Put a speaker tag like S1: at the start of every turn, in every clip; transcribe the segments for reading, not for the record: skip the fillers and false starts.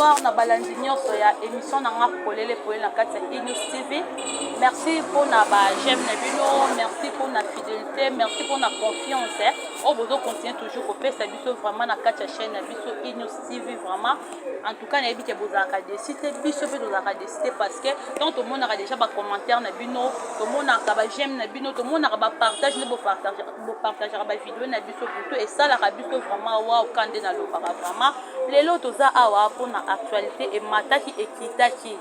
S1: Bonsoir na balandi nyonso ya émission na nga polele polele na kati ya Inews TV. Merci mpona ba j'aime na bino, merci mpona fidélité, merci mpona confiance. Eh. Oyo bozo continuer toujours kopesa biso vraiment na kati ya chaîne na biso Inews TV vraiment. En tout cas nayebi ke bozalaka déçu te, biso mpe tozalaka déçu te parce que tant tomonaka déjà ba commentaire na bino, tomonaka ba j'aime na bino, tomonaka ba partage nde bopartageaka ba vidéo na biso plutôt esalaka biso vraiment wow ka nde nalobaka vraiment. Lelo toza awa mpona actualité emataki ekitaki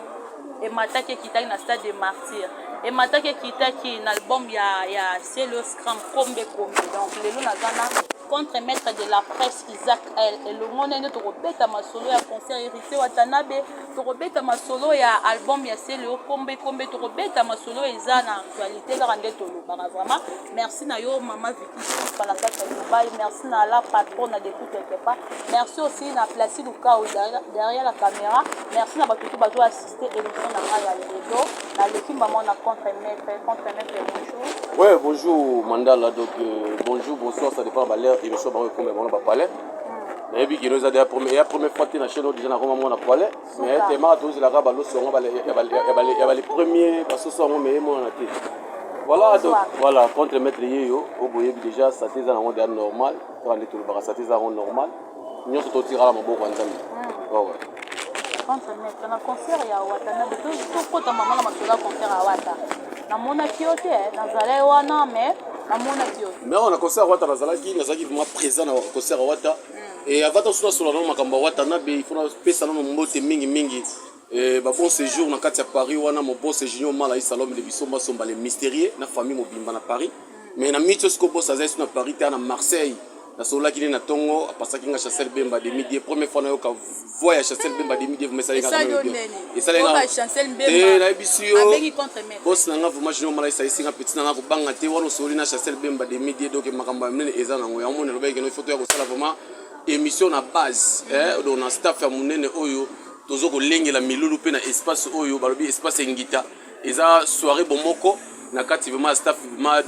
S1: emataki ekitaki na stade de martyr emataki ekitaki na album ya Celeo Scram Kombe Kombe. Donc lelo naza na contre maître de la presse Isaac L elongo na ye nde tokobeta masolo ya concert Héritier Watanabe, tokobeta masolo ya album ya Celeo Kombe Kombe, tokobeta masolo eza na actualité kaka nde tolobaka vraiment. Merci na yo mama Vicky Sifa na kati ya Dubaï, merci na la patronne depuis quelque part, merci aussi na Placide Lukau derrière la caméra, merci na bato tout bazo assister émission na ngai ya lelo. Naleki maman na contre maître, contre maître bonjour.
S2: Ouais, bonjour Mandala, donc bonjour, bonsoir, ça dépend de l'heure émission bango ekoma bango ba palais. Nayebi kino eza déjà première ya première fois te na chaîne oyo déjà nakoma mwana palais, mais temaka tozelaka baloso yango ya bale premier basoso yango, mais emonana te. Voilà, donc voilà, contre maître yeyo oyo boyebi déjà, sate eza nango déjà normal, kaka nde tolobaka sate eza yango normal, nyonso totikala maboko ya Nzambe. Ouais.
S1: Contre maître, na concert ya Watanabe, tokota mama na masolo ya concert ya Wata, namonaki yo te, nazalaki wana mais namonaki yo te.
S2: Mais awa na concert ya Wata nazalaki vraiment présent na concert ya Wata. Et avant toso nasola nano makambo ya Watanabe, il faut napesa nano mbote mingimingi, ba bon séjour na kati ya Paris wana, mo boss Junior Mala Isalome de Bisomba Somba le mystérieux na famille mobimba na Paris. Mais na miti siko boss aza na Paris te, na Marseille. Nasololaki ne na ntongo, apasaki nga Chancel Bemba de midi. Première fois nayoka voix ya Chancel Bemba de midi, vraiment esalinga te. Nayebisi yo, boss na nga vraiment Junior Mala esalisi nga petit na nga kobanga te. Wana osololi na Chancel Bemba de midi, donc makambo ya minene eza nango. Yango moni alobaki keno il faut toya kosala vraiment émission na base, donc na staff ya monene oyo tozo kolengela milulu mpe na espace oyo balobi espace Engita, eza soirée bomoko na kati vraiment ya staff vraiment.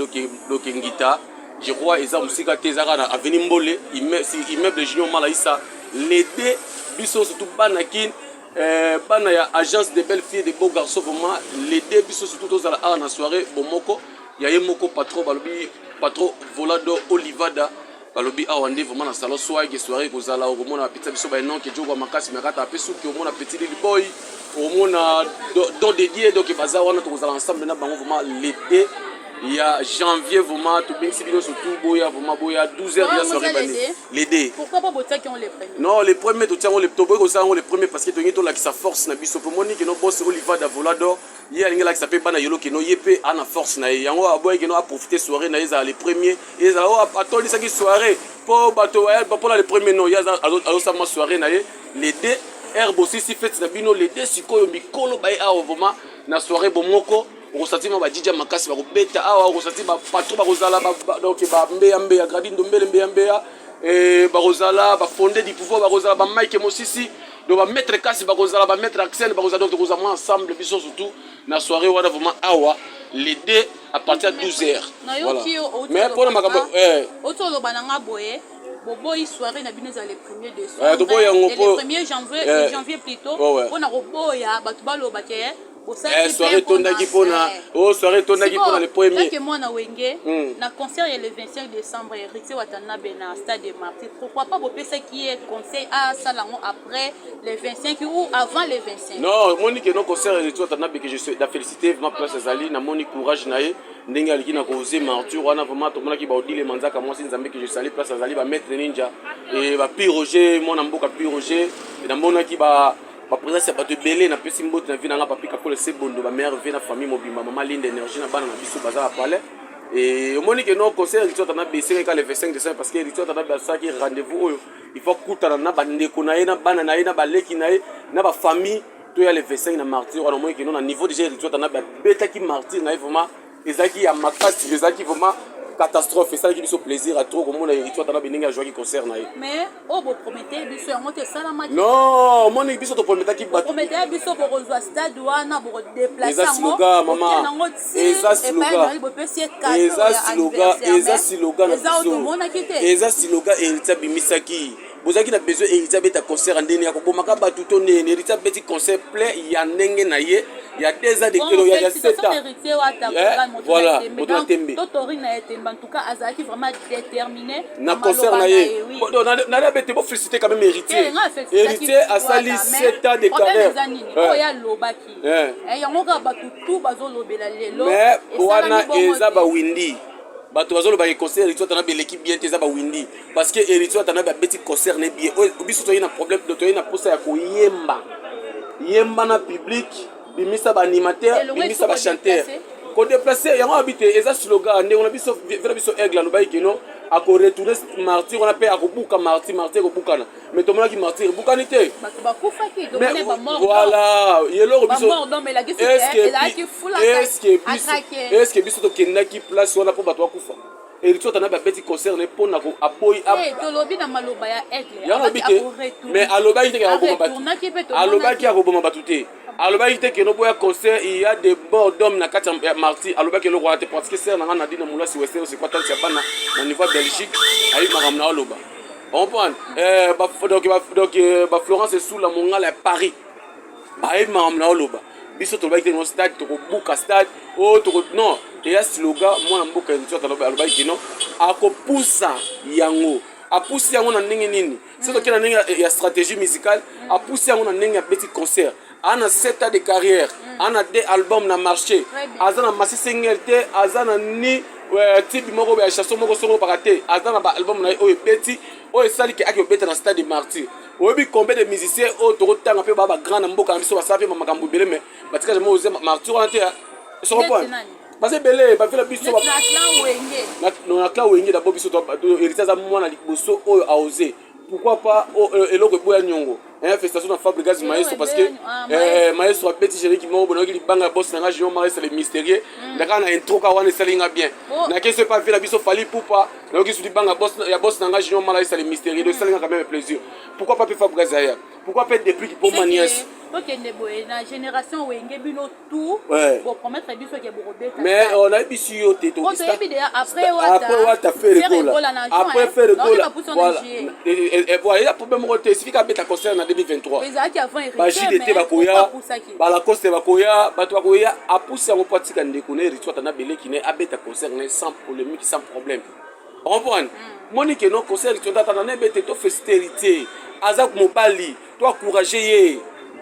S2: Donc Engita, je crois eza mosika te, eza kaka na avenue Mbole, immeuble Junior Malaisa. Lede biso surtout bana Kin, bana ya agence de belles filles, de beaux garçons, vraiment lede biso surtout tozala awa na soirée bomoko ya ye moko patron, balobi patron Volado Olivada. Balobi awa nde vraiment na salon swag soirée ekozala. Okomona bapetisa biso baenonke joko ya makasi makata ape suki, omona petit lili boy, okomona don dédié. Donc baza wana, tokozala ensemble na bango vraiment l'été ya janvier. Vraiment tobengisi bino surtout boya, vraiment boya 12 heures déjà soirée bani l'été.
S1: Pourquoi pas botiaki yango le premier?
S2: Non, le premier totia yango, toboyi kosala yango le premier parce que tolingi tolakisa force na biso. Po moni keno boss Olivada Volador ye alingi alakisa mpe bana yolo keno ye mpe ana force na ye. Yango aboyi keno aprofite soirée na ye ezala le premier, ezala oyo atolisaki soirée mpo bato mpona le premier. Non, ye azosala soirée na ye le deux heure bosisi fête na bino le deux. Sikoyo mikolo baye awa vraiment na soirée bomoko, okosati ma badija makasi bakobeta awa, okosati bapatron bakozala, donc bambeya mbeya gradi ndombele mbeya mbeya bakozala, bafonde du pouvoir bakozala, bamike mosisi, donc bamaître kasi bakozala, bamaître axel bakozala. Donc tokozala mwa ensemble biso surtout na soirée wana vraiment awa les deux à partir de 12 heures.
S1: Voilà.
S2: Mais mpona makambo
S1: oti oloba na nga boye, boboyi soirée na bino ezala le premier décembre,
S2: toboyi yango.
S1: Le premier janvier, janvier plutôt, mpona koboya bato baloba ke
S2: Soirée etondaki mpona o soirée etondaki mpona le premier.
S1: Ke mwana Wenge na concert ya le 25 décembre Héritier Watanabe na stade de Martyr, pourquoi pas bopesaki ye conseil asala yango après le 25 ou avant le 25?
S2: Non, omoni ke no concert Héritier Watanabe, que je suis na félicité vraiment, place ezali, namoni courage na ye ndenge aliki na koze martyr wana. Vraiment tomonaki baodile manzaka mwasi Nzambe, que je sali place azali, bamaître ninja e bapi Roger, mwana mboka pi Roger. Namonaki ba baprésence ya bato ebele. Napesi mbote na vie na nga papi Kakole Sebondo, bameilleur vie na famille mobimba, mama Linde Énergie na bana na biso baza ba palais. Et omoni ke no concert Héritier Watanabe esengaki le 25 décembre parce que Héritier Watanabe asalaki rendez-vous oyo il faut kutana na bandeko na ye, na bana na ye, na baleki na ye, na bafamille. Toya le 25 na martyr wana. Omoni ke no na niveau déjà Héritier Watanabe abetaki martyr na ye, vraiment ezalaki ya makasi, ezalaki vraiment catastrophe. Esalaki biso plaisir à trop komona Héritier Watanabe ndenge azwaki concert na ye.
S1: Mais oyo bopromete biso yango te esalamaki.
S2: Non, omoni biso toprometaki bato.
S1: Promete biso bokozwa stade wana, bokodéplace.
S2: Eza slogan, mama, eza slogan.
S1: Bopesi ye.
S2: Eza slogan, eza slogan na
S1: biso.
S2: Tomonaki
S1: te.
S2: Eza slogan Héritier abimisaki. Bozalaki na besoin Héritier abeta concert ya ndenge ya kobomaka bato to ndenge? Héritier abeti concert plein ya ndenge na ye ya 2 ans de ya 7 ans.
S1: Héritier Wata,
S2: voilà, moto na tembe.
S1: Totori na ye tembe. En tout cas, azalaki vraiment déterminé.
S2: Na concert na ye nali abete. Bofélicité quand même Héritier. Héritier asali 7 ans de carrière.
S1: Oyo alobaki yango kaka, bato tu bazolobela lelo.
S2: Mais wana eza bawindi. Bato bazolobaka concert Héritier Watanabe eleki bien te, eza bawindi, parce que Héritier Watanabe abeti concert ne bien. Oyo biso toyei na problème, toyei na posa ya koyemba yemba na public, bimisa baanimateur, bimisa bachanteur, kodéplacer yango. Abi te, eza slogan. Ndenge na biso vela biso Aigle alobaki keno akoretourner Martyr wana mpe akobuka Martyr, Martyr ekobukana, mais tomonaki Martyr ebukani te.
S1: Bato bakufaki.
S2: Voilà, eloko biso, est-ce biso tokendaki place wana mpo bato bakufa? Héritier Watanabe abeti concert ne mpo na aboyi.
S1: Tolobi na maloba ya Aigle.
S2: Yango alobi te, mais alobaki te akoboma bato, alobaki akoboma bato te. Alobaki te keno boya concert, il y a des morts d'homme na kati ya Martyr. Alobaki eloko wana te, parce que sœur na nga Nadine Molasi Wester, c'est quoi, tante ya bana na niveau ya Belgique, ayebi makambo na oloba, comprendre. Donc baflorence Esula Mongala ya Paris bayebi makambo na oloba. Biso tolobaki te no stade tokobuka stade oyo toko, non, eya slogan. Mwana mboka Héritier alobaki keno akopusa yango. Apusi yango na ndenge nini? Soki toke na ndenge ya stratégie musicale, apusi yango na ndenge ya petit concert. Ana 7 ans de carrière, ana 2 album na marché, aza na maxi single te, aza na ni tibi moko ya chanson moko songo paka te. Aza na baalbum na ye oyo ebeti, oyo esali ke aki obeta na Stade de Martyr. Oyebi combien de musiciens oyo tokotanga mpe baa bagrand na mboka na biso, basala mpe makambo ebele, mais batika jamais oze Martyr wana te? Sokopone baza ebele, bavela biso na clan Wenge. D'abord biso, Héritier aza mwana liboso oyo aose. Pourquoi pas eloko eboya niongo, félicitation na Fabregas Maestro, parce que Maestro abeti générique moko bonayoki libanga ya boss na nga Junior Maestro le mystérieux. Ndaka na intro ka wana esali nga bien. Nakei so epa vela biso Fally Ipupa, nayoki su libanga ya boss na nga Junior Maestro le mystérieux, donc esali nga quand même plaisir. Pourquoi pas mpe Fabregas aya? Pourquoi mpe Déplique Boma Nias?
S1: Tokende boye na génération Wenge, bino tout bopromettre biso ke bokobeta.
S2: Mais nayebisi yo te.
S1: Toyebi deya après.
S2: Après Wata, Ferre Gola, après Ferre Gola, voilà. Eza problème moko te, esifika abeta concert na 2023.
S1: Ezalaki avant.
S2: Bajdt bakoya, balacoste bakoya, bato bakoya. Apusi yango mpo atika ndeko na Héritier Watanabe beleki ne abeta concert ne sans polémique, sans problème, comprendre. Moni ke no concert Héritier Watanabe na ebete. Tofélicité Héritier, aza mobali, to encourage ye.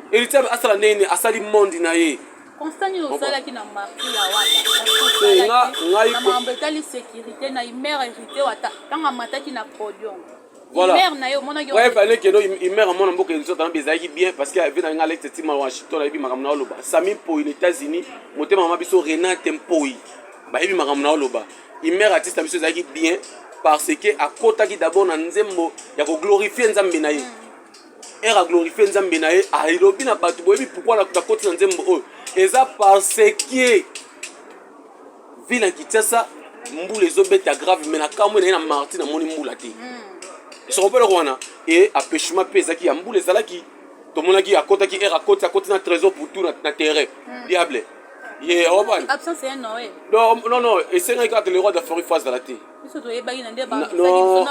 S2: Héritier asala ndenge nini? Asali monde na ye.
S1: Constat nini osalaki na Martyr ya Wata na makambo etali sécurité na humeur Héritier Wata ntango amataki na podium?
S2: Voilà.
S1: Na ye omonaki?
S2: Ouais, fallait que no humeur mwana mboka Héritier Watanabe ezalaki bien, parce que ave na nga Alex Tima Washington ayebi makambo na oloba, Sami Mpoi na États-Unis, motema mama biso Renate Mpoi bayebi makambo na oloba. Humeur artiste na biso ezalaki bien, parce que akotaki d'abord na nzembo ya koglorifier Nzambe na ye. Ere aglorifie Nzambe na ye, alobi na bato: "Boyebi pourquoi nakoti na nzembo oyo? Eza parce que ville ya Kinshasa mbula ezobeta grave, mais na kamwe na ye na Martyr namoni mbula te." Soko mpe eloko wana e empêchement mpe ezalaki ya mbula ezalaki. Tomonaki akotaki, ere akoti, akoti na Trésor Putu na terrain, diable ye obani.
S1: Absence ya Noël.
S2: Non, non, non, esengaki kaka le roi de forêt faut azala te.
S1: Biso toyebaki na nde.
S2: Non,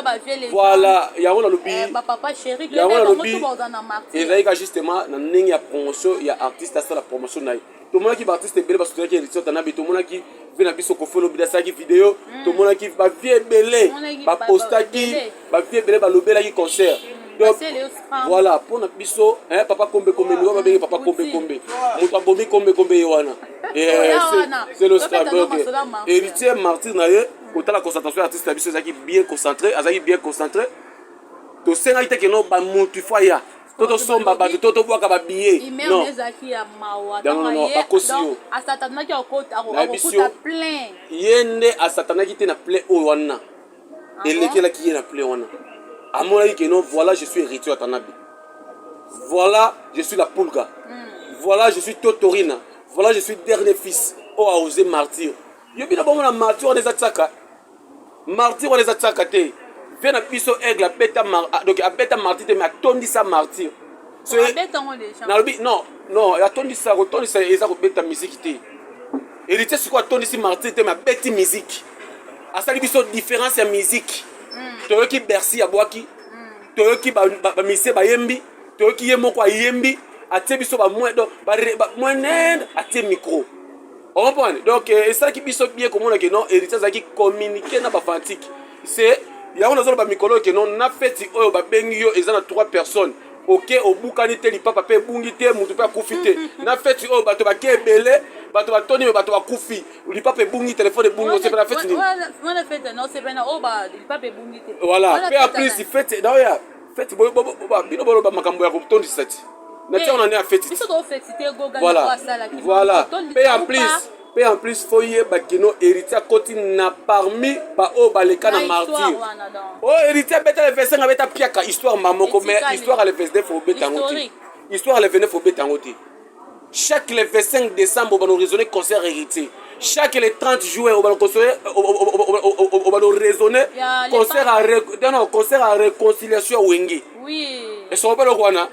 S2: voilà, yango nalobi.
S1: Bapapa chéri.
S2: Yango nalobi.
S1: Baza na Martyr.
S2: Ezalaki ka justement na ndenge ya promotion ya artiste, asala promotion na ye. Tomonaki baartiste ebele basoutenaki Héritier Watanabe. Tomonaki ve na biso Koffi Olomide asalaki video, tomonaki bavie ebele bapostaki, bavie ebele balobelaki concert. Donc voilà, mpona biso papa Kombe Kombe, ndiko babenge papa Kombe Kombe, moto abomi Kombe Kombe ye wana, c'est le donc Héritier Martyr na ye. Kotala concentration ya artiste na biso, ezalaki bien concentré, azalaki bien concentré. Tosengaki te keno bamutu fo aya to tosomba bato to tobwaka babillet.
S1: Non, ezalaki ya mawa.
S2: Non, non, bakosi yo.
S1: Asatanaki akokuta plein.
S2: Ye nde asatanaki te na plein oyo wana elekelaki ye. Na plein wana amonaki ke non, voilà, je suis Héritier Watanabe, voilà, je suis la pulga, voilà, je suis Totorina, voilà, je suis dernier fils oyo aosé Martyr. Yo bino bomona Martyr wana eza tiaka, Martyr wana eza tiaka te. Ve na biso Aigle abeta, donc abeta Martyr te, mais atondisa Martyr. Nalobi non, non, atondisa, kotondisa eza kobeta musique te. Héritier sikoyo atondisi Martyr te, mais abeti musique, asali biso différence ya musique. Toyoki Bercy abwaki. Toyoki bamusiciens bayembi, toyoki ye moko ayembi, atie biso bamoin, donc moinene atie micro, ocomprendre. Donc esalaki biso bien komona ke non, Héritier azalaki communiqué na bafanatiques. C'est yango nazoloba mikolo ke non, na feti oyo babengi yo eza na trois personnes, oke obukani te, lipapa mpe ebungi te, motu mpe akufi te. Na feti oyo bato bake ebele, bato batoni, me bato bakufi, lipapa ebungi, telefone ebungi, osepela feti nini?
S1: Wana fete na osepela oyo lipapa ebungi te.
S2: Voilà, mpe en plus fete naoya fete, bino boloba makambo ya kotondisa ti na tia wana nde ya feti.
S1: Biso tofélicité Goga.
S2: Voilà, mpe en plus faut yeba kino Héritier akoti na parmi baoyo baleka na martyr. Oyo Héritier abeta le 25, abeta piaka histoire ma moko, mais histoire ya le 29 faut obeta yango te, histoire ya le 29 faut obeta yango te. Chaque le 25 décembre obana raisonner concert Héritier, chaque le 30 juin obana raisonner concert à, non, concert à réconciliation ya Wenge. Esoko mpe eloko wana.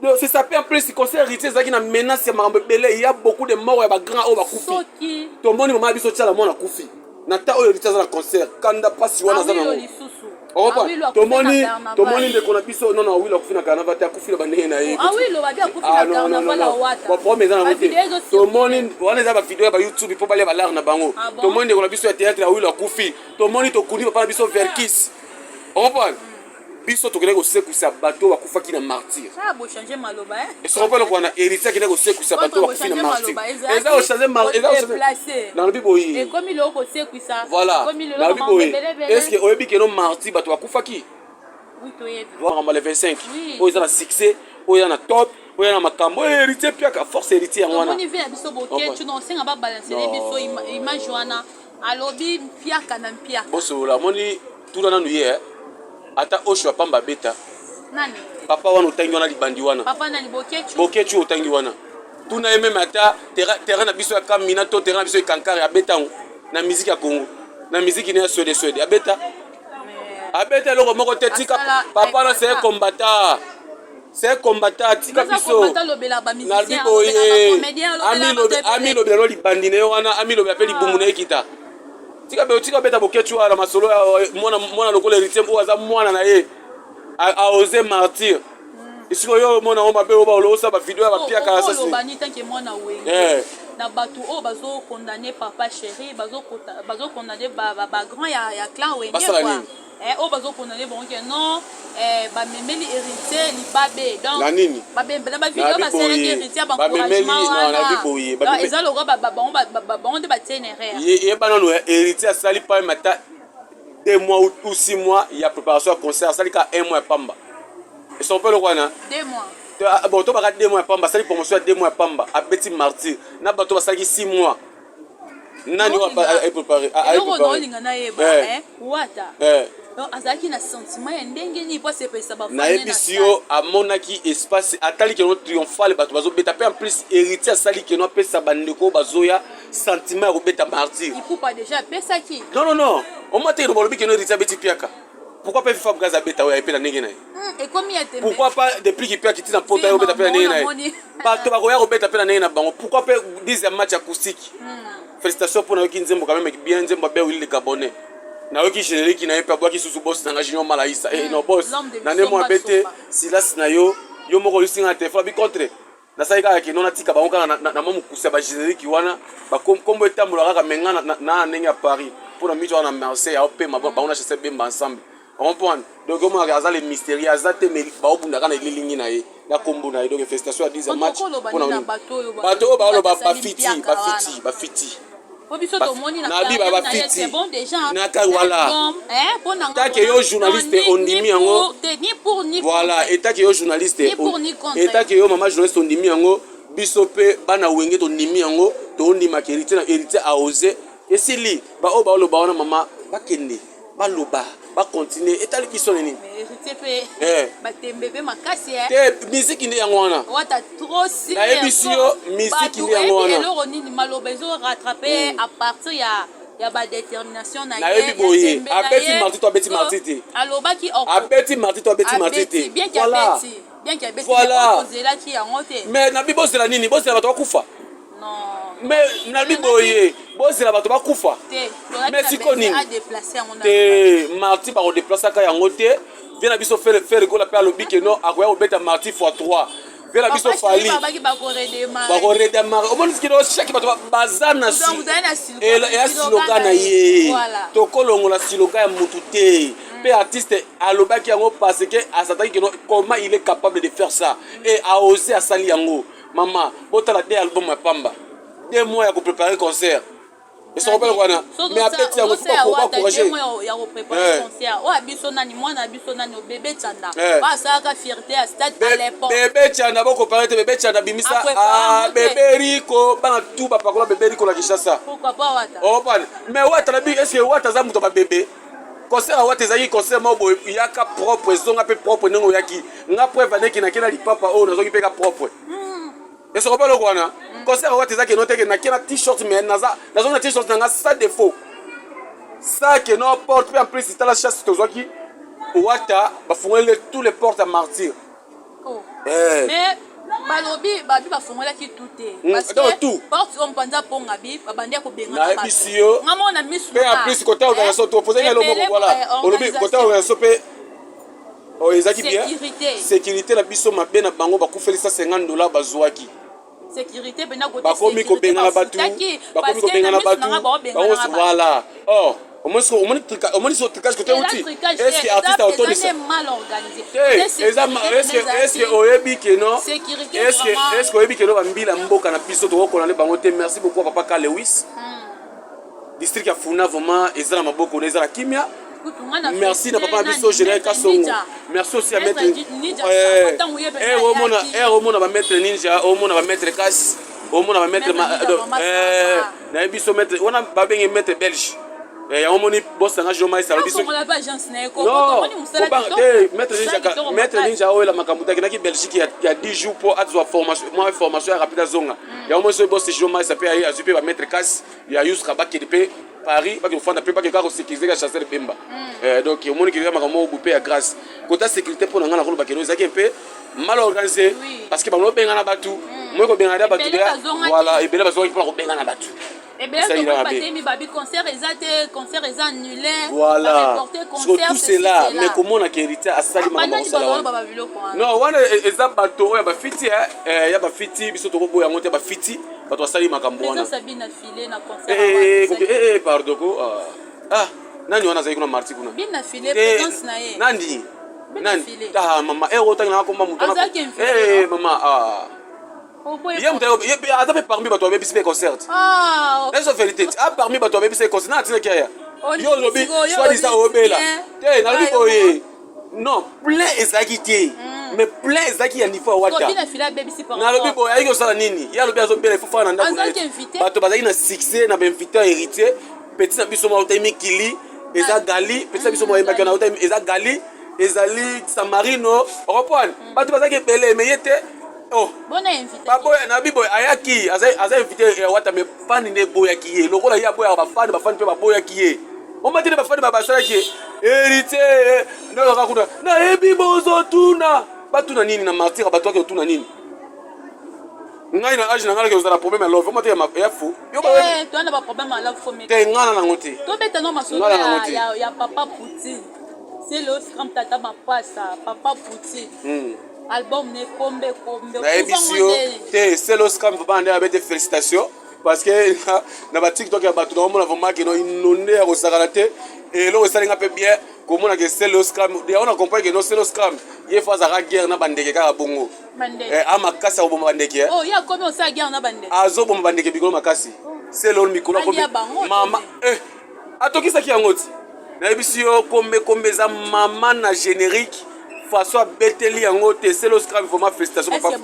S2: Donc c'est ça. Mpe en plus concert Héritier ezalaki na menace ya makambo ebele, il y a beaucoup de morts ya bagrand oyo bakufi. Tomoni mama biso tiala mwana akufi na ta oyo Héritier aza na concert, kanda mpasi wana aza nango. Tomoni ndeko na biso, non, Awilo akufi na carnaval te, akufi na bandenge na ye. Problème eza nango te. Tomoni wana eza bavideo ya baYouTube mpo balia balare na bango. Tomoni ndeko na biso ya théâtre Awilo akufi, tomoni tokundi papa na biso Verkis, ocomprendre. Biso tokendaki kosekusa bato oyo bakufaki na martyr. Esoko mpe eloko wana, Héritier akendaki kosekusa bato oyo bakufi na martyr. Eza kochanger, nalobi boye. Voilà, nalobi boye, est ce que oyebi keno martyr bato bakufaki? Makambo le 25 oyo eza na succès, oyo eza na top, oyo na makambo oyo Héritier piaka force, Héritier yango wana.
S1: Tomoni ve ya biso Bokecu na osenga babalancele biso image wana, alobi mpiaka na mpiaka.
S2: Bosolola, amoni tuna nanu ye ata osho apamba abeta.
S1: Nani?
S2: Papa wana otangi wana, libandi wana.
S1: Papa nani? Bokecu?
S2: Bokecu otangi wana, tuna ye même ata terrain na biso ya Kamina to terrain na biso ekankare, abeta yango na musique ya Congo, na musique ne ya Swede. Swede abeta, abeta eloko moko te. Tika papa na, c'est combattant, c'est combattant, tika biso. Nalobi boye, amilobela no libandi na ye wana, amilobela mpe libumu na ye kita. Tika be, tika beta Bokecu wana masolo ya mwana lokola Héritier oyo aza mwana na ye aose martyr. Esika oyo omona ngo mabe, oyo baolosa bavideo ya bapiaka ya
S1: sasi. Olobani tanke mwana Wenge na bato oyo bazokondane papa chéri, bazokondane bagrand ya clan Wenge.
S2: Basala nini?
S1: Oyo bazokondane bango ke non, bamemeli Héritier libabe. Donc
S2: na nini?
S1: Na bavideo basalaki Héritier, baencouragement wana eza lokwa bango nde batie na erreur.
S2: Yeba nano, Héritier asali pas même ata 2 mois ou 6 mois ya préparation ya concert, asali kaka un mois ya pamba. Esoko mpe eloko wana.
S1: 2 mois.
S2: Bon, tobaka 2 mois ya pamba, asali promotion ya 2 mois ya pamba, abeti martyr. Na bato basalaki 6 mois, nani oyo aepréparé?
S1: Eloko naolinga nayeba, Wata azalaki na sentiment ya ndenge nini po asepelisa?
S2: Nayebisi yo, amonaki espace, atali keno triomphale, bato bazobeta. Mpe en plus Héritier asali keno apesa bandeko oyo bazoya sentiment ya kobeta martyr.
S1: Ipupa déjà apesaki.
S2: Non, non, non, omwa te keno balobi keno Héritier abeti piaka. Pourquoi pas FIFA Gaza abeta oyo ayepe na ndenge na ye?
S1: Ekomi ya tembe.
S2: Pourquoi pas depuis kipe akiti na poto, aye kobeta mpe na ndenge na ye, bato bakoya kobeta mpe na ndenge na bango. Pourquoi mpe 10e match acoustique? Félicitation mpo nayoki nzembo quand même bien, nzembo abe Willy le Gabonais, nayoki générique na ye mpe abwaki susu. Boss nanga Junior Malaisa, eh non, boss na nde mo abe te silasi na yo, yo moko olisinga na telefone abi contre. Nasali kaka keno natika bango kaka na mwa mokuse ya bagénérique wana, bakombo etambola kaka. Me nga na ndenge ya Paris mpona mito wana na Marseille aopema bango na Chasse Bemba ensemble, comprendre. Donc omonaka aza le mystérieux, aza te, me baobundaka na elilingi na ye na kombo na ye. Donc félicitation ya 10 match
S1: mpona
S2: bato oyo baoloba bafiti, bafiti, bafiti.
S1: Po biso tomoni na
S2: Nabi bafiti naka. Voilà, take yo journaliste ondimi yango. Voilà, etake yo journaliste, etake yo mama journaliste ondimi yango, biso mpe bana Wenge tondimi yango, tondimaka Héritier na Héritier aose esili. Baoyo baoloba wana, mama, bakende baloba, bakontinue, etali biso nini?
S1: Batembe mpe makasi.
S2: Te, miziki nde yango wana.
S1: Wata trop.
S2: Nayebisi yo, miziki nde yango wana.
S1: Eloko nini maloba ezorattrape à partir ya badétermination na ye?
S2: Nayebi boye, abeti martyr to abeti martyr te?
S1: Alobaki.
S2: Abeti martyr to abeti martyr te?
S1: Bien que abeti, bien que abeti.
S2: Voilà.
S1: Ozelaki yango te.
S2: Mais nabi bozela nini? Bozela bato bakufa?
S1: Non.
S2: Mais nabi boye, bozela bato bakufa?
S1: Te.
S2: Mais siko nini te? Martyr bakodeplasaka yango te. Vie na biso Ferre Gola mpe alobi ke non, akoya kobeta Martyr fois 3. Vie na biso Fally bakoredemare. Omoni sikino chaque bato baza na eya slogan na ye, tokolongola slogan ya mutu te. Mpe artiste alobaki yango parce que azalaki keno comment il est capable de faire ça et a osé, asali yango. Mama, botala te album ya pamba, 2 mois ya kopréparer concert, esoko wana, mais abeti yango, faut encourager.
S1: Ya kopréparer concert oyo biso nani, mwana biso nani, bébé Tshanda oyo asalaka fierté ya stade à l'époque.
S2: Bébé Tshanda, bokompare te. Bébé Tshanda bimisa bébé Riko, bana tu bapakola bébé Riko na Kinshasa.
S1: Pourquoi pas Wata?
S2: Opane, mais Wata na bi, est ce que Wata aza moto ya babebe? Concert ya Wata ezalaki concert moko boye, yaka propre, ezonga mpe propre ndenge oyaki. Nga preuve aneki nake na lipapa oyo nazongi mpe ka propre. Esoko mpe eloko wana. Concert ya Wata ezaki eno teke nake na t-shirt, mais nazongi na t-shirt nanga sans défaut, ça que no porte mpe. En plus, tala chasse tozwaki, Wata bafungoli tous les portes ya Martyr.
S1: Oh. Eh. Mais balobi babi bafungolaki tout te, parce que porte oyo mpanza mponga bi babandi ya kobengana.
S2: Nayebisi yo.
S1: Nga mona misu.
S2: Mpe en plus, côté organisation, toposaki eloko moko, voilà, olobi côté organisation mpe oyo ezalaki bien. Sécurité na biso mabe na bango, bakufelisa 50 $ bazwaki.
S1: Sécurité.
S2: Bakomi kobengana bato, bakomi kobengana bato, voilà. Or omoni so trucage kote uti. Est ce que artiste aotondisa te? Eza, est ce que oyebi ke non, est ce que oyebi ke no, bambila mboka na biso tokokola nde bango te? Merci beaucoup papa Ka Lewis, district ya Funa vraiment eza na maboko na, eza na kimia. Merci na papa na biso Général Kasongo, merci aussi à maître omona omona bamaître Ninja, omona bamaître Kas, omona bamaître, nayebi biso maître wana babenge maître belge. Yango omoni bosanga jomaisa alobi te, maître Ninja oyela makambo te. Akendaki Belgique ya 10 jours mpo azwa mwa formation ya rapide, azonga. Yango moni soki bosi jomaisa mpe aye, azwi mpe bamaître Kas ya Yuska, bakende mpe Paris, bakende kofanda mpe bakende kaka kosécuriser ka Chancel Bemba. Donc omoni keza makambo moko mpe ya grâce kota sécurité. Mpo na ngai nakoloba keno ezalaki mpe mal organisé, parce que bango obengana bato, moi kobengana bato, voilà, ebele bazongaki mpona kobengana bato.
S1: Ebele babi concert eza te, concert eza annulé.
S2: Voilà, tout cela, mais komona ke Héritier asali makambo akosala wana, non, wana eza bato oyo ya bafiti, ya bafiti. Biso tokoboya yango te, bafiti, bato basali makambo wana. Pardon ko, ah, nani wana azali kuna Marti kuna? Nani, nani? Ah mama, ere otangi nanga komba moto, mama, ah, ye moto aza mpe parmi bato babebisi mpe concert. Ezo vérité, a parmi bato babebisi concert na atinaki aya. Yo olobi soi-disant obela te, nalobi boye, non, plein ezalaki te, mais plein ezalaki ya niveau ya Wata. Nalobi boye, ayaki kosala nini? Ye alobi azobela, ifo fana na ndako na ye. Bato bazalaki na succès na bainvité ya Héritier, petit na biso moko otali mikili, eza Gali, petit na biso moko ayembaki wana, eza Gali, ezali Samarino, okoprendre, bato bazalaki ebele, mais ye te. Oh, baboya na biboye, ayaki aza invité ya Wata, mais fani nde eboyaki ye. Lokola ye aboyaka bafani, bafani mpe baboyaki ye. Omati nde bafani basalaki ye Héritier ndokaka kuna. Nayebi bozotuna, batuna nini na Martyr? Bato baki otuna nini? Ngai na age na ngai nake kozala problème ya love, omati ya fu. Te, ngai na nango te.
S1: Tobeta no masolo ya papa Poutine, c'est le scram, tata mapasa, papa Poutine, album ne Kombe Kombe.
S2: Nayebisi yo te, Selo Scram vraiment nde abete, félicitation, parce que na baTikTok ya bato naomona vraiment keno inonde ya kosakana te. Eloko esalinga mpe bien komona ke Selo Scram yango na comprendre ke no, Selo Scram ye fo azalaka guerre na bandeke kaka bongo, a makasi ya koboma bandeke. Azoboma bandeke mikolo makasi, Selo mikolo mama atokisaki yango ti. Nayebisi yo, Kombe Kombe eza mama na générique, façon abeteli yango te. Selo Scram vraiment, félicitation
S1: papa.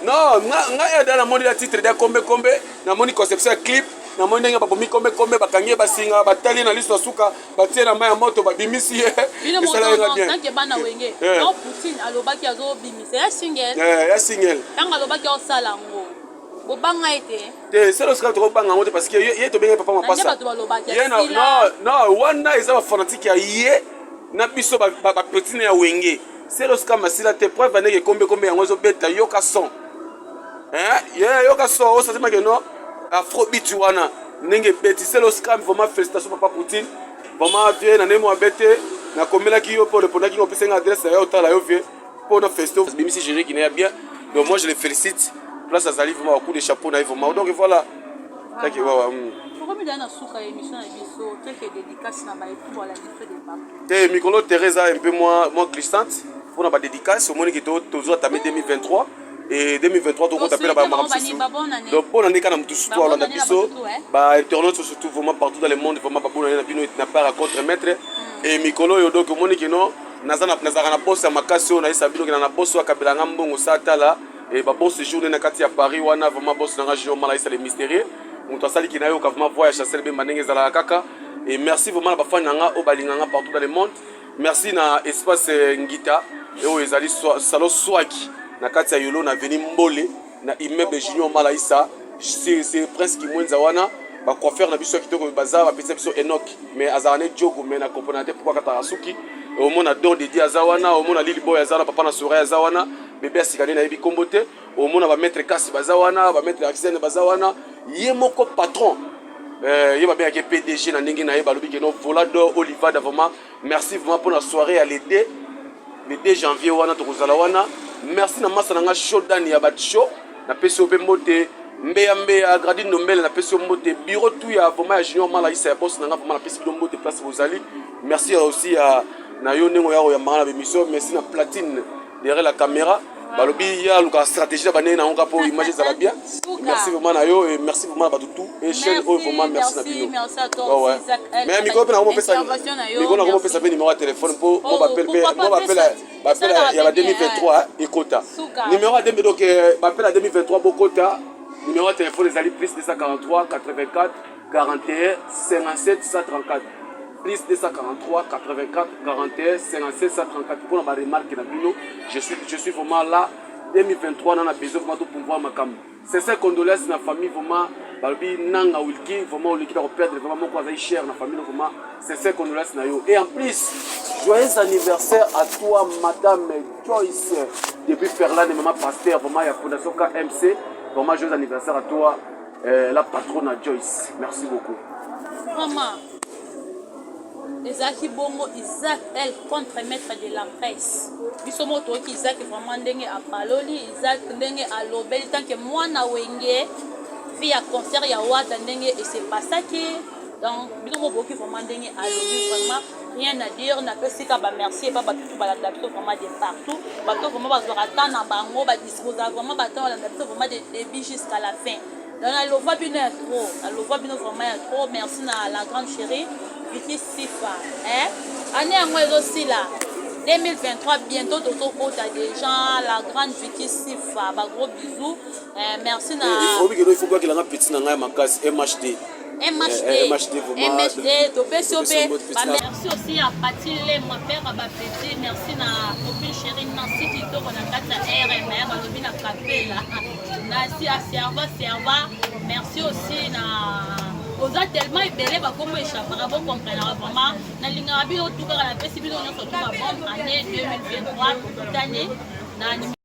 S2: Non, ngai ada namoni la titre ya Kombe Kombe, namoni conception ya clip, namoni ndenge babomi Kombe Kombe, bakangi ye basinga, batali ye na liso ya suka, batie na mai ya moto, babimisi ye.
S1: Esalaki bien. Bana Wenge, Poutine alobaki azobimisa ya single.
S2: Ya single.
S1: Ntango alobaki osala yango, bobanga ete
S2: Te, Selo Scram tokobanga yango te, parce que ye tobenge papa mapasa. Non, wana eza bafanatike ya ye na biso bapetit na ya Wenge. Selo Scram asila te, preuve andenge Kombe Kombe yango ezobeta. Yoka son, ye yoka son, osatimake no afrobeat wana ndenge ebeti. Selo Scram vraiment, félicitation papa Poutine, vraiment vie na ndenge mo abete. Nakomelaki yo mpo répondaki nga, opesi nga adresse na yo, otala yo vie mpo na festo bimisi générique na ya bien. Donc moi, je le félicite place azali, vraiment coup de chapeau na ye vraiment. Donc voilà, kaki wawa.
S1: Tokomi daa na suka ya émission na biso. Quelques dédicace na baetu balandi biso de partout.
S2: Te, mikolo terrain eza un peu moins glissante mpona badédicace. Omoniki tozwa tame 2023 et 2023 tokota mpe na bamakambo mosusu. Donc mpona nde kaka na motu surtout alanda biso, bainternaute surtout, vraiment partout dans le monde, vraiment babonane na bino na part ya contre maître. Et mikolo oyo, donc omoni keno nazalaka na poste ya makasi oyo nayesa bino kena na boss oyo akabelanga mbongo sa tala e babon séjour nde na kati ya Paris wana. Vraiment, boss nanga Junior Malaisa le mystérieux, moto asaliki nayoka vraiment voix ya Chancel Bemba ndenge ezalaka kaka. Et merci vraiment na bafani na nga oyo balinganga partout dans le monde. Merci na espace Ngita oyo ezali salon Swaki na kati ya Yolo na avenue Mbole na immeuble Junior Malaisa. C'est Prince Kimwenza wana, bacoiffeur na biso ya kitoko baza, bapesa biso Enok, mais azalaka ne jogo, mais na comprendre te pourquoi akataka suki. Omona Don Dedi aza wana, omona Lili Boy aza wana, papa na Sorai aza wana, bebe ya sika nde nayebi nkombo te. Omona bamaître Kasi baza wana, bamaître Axene baza wana, ye moko patron ye babengaki PDG na ndenge na ye, balobi ke no Volador Olivada. Vraiment merci vraiment mpona soirée ya le 2 janvier wana tokozala wana. Merci na masa na nga Shodan ya batshow, napesi yo mpe mbote. Mbeya mbeya Gradi Ndombele, napesi yo mbote. Bureau tout ya vraiment ya Junior Malaisa ya boss na nga, vraiment napesi bino mbote place bozali. Merci aussi ya na yo ndenge oya koyambanga na bémission. Merci na Platine derrière la caméra, balobi ye alukaka stratégie na bandenge nango kaka mpo image ezala bien. Merci vraiment na yo et merci vraiment na bato tout et chaîne oyo, vraiment merci na bino. Mais mikolo mpe nango nakomopesa mpe numéro ya téléphone mpo mo bapele ya ba 2023 ekota numéro ya, donc bapele ya 2023 bokota. Numéro ya téléphone ezali plus 243 84 41 57 134, plus 243 84 41 57 134 mpona baremarque na bino. Je suis vraiment là. 2023 nana besoin vraiment topouvoir makambo. Sincère condoléance na famille, vraiment balobi nanga Wilki, vraiment oleki na koperdre vraiment moko azali cher na famille. Vraiment sincère condoléance na yo. Et en plus, joyeux anniversaire à toi, madame Joyce depuis Ferlande, maman pasteur vraiment ya fondation KMC. Vraiment joyeux anniversaire à toi, la patronne Joyce, merci beaucoup.
S1: Vraiment ezalaki bongo Isaac El contre maître de la presse. Biso moko toyoki Isaac vraiment ndenge apaloli, Isaac ndenge alobeli tant que mwana Wenge fi ya concert ya Wata, ndenge esepasaki. Donc bino moko boyoki vraiment ndenge alobi, vraiment rien à dire. Napesi ka bamerci epa bato tu balanda biso vraiment de partout, bato vraiment bazwaka temps na bango, badisposaka vraiment batemps balanda biso vraiment de début jusqu'à la fin. Donc nalova bino ya trop, nalova bino vraiment ya trop. Merci na la grande chérie Viki Sifa, eh? Année yango ezosila 2023, bientôt tozokota déjà. La grande Viki Sifa, bagros bisous, eh, merci na
S2: Obikeno, il faut bakelanga petit na ngai ya makasi MHD.
S1: MHD.
S2: MHD.
S1: MHD, topesi yo mpe merci aussi ya Pati Lemwa, père ya bapeti. Merci na copine chérie Nancy Kitoko na kati ya RMR, balobi na Kapela nasi aserva serva. Merci aussi na oza tellement ebele, bakombo échappaka, bocomprenaka. Vraiment nalingaka bino tu kaka, napesi bino nyonso tu ba bonne année 2023. Tokutani na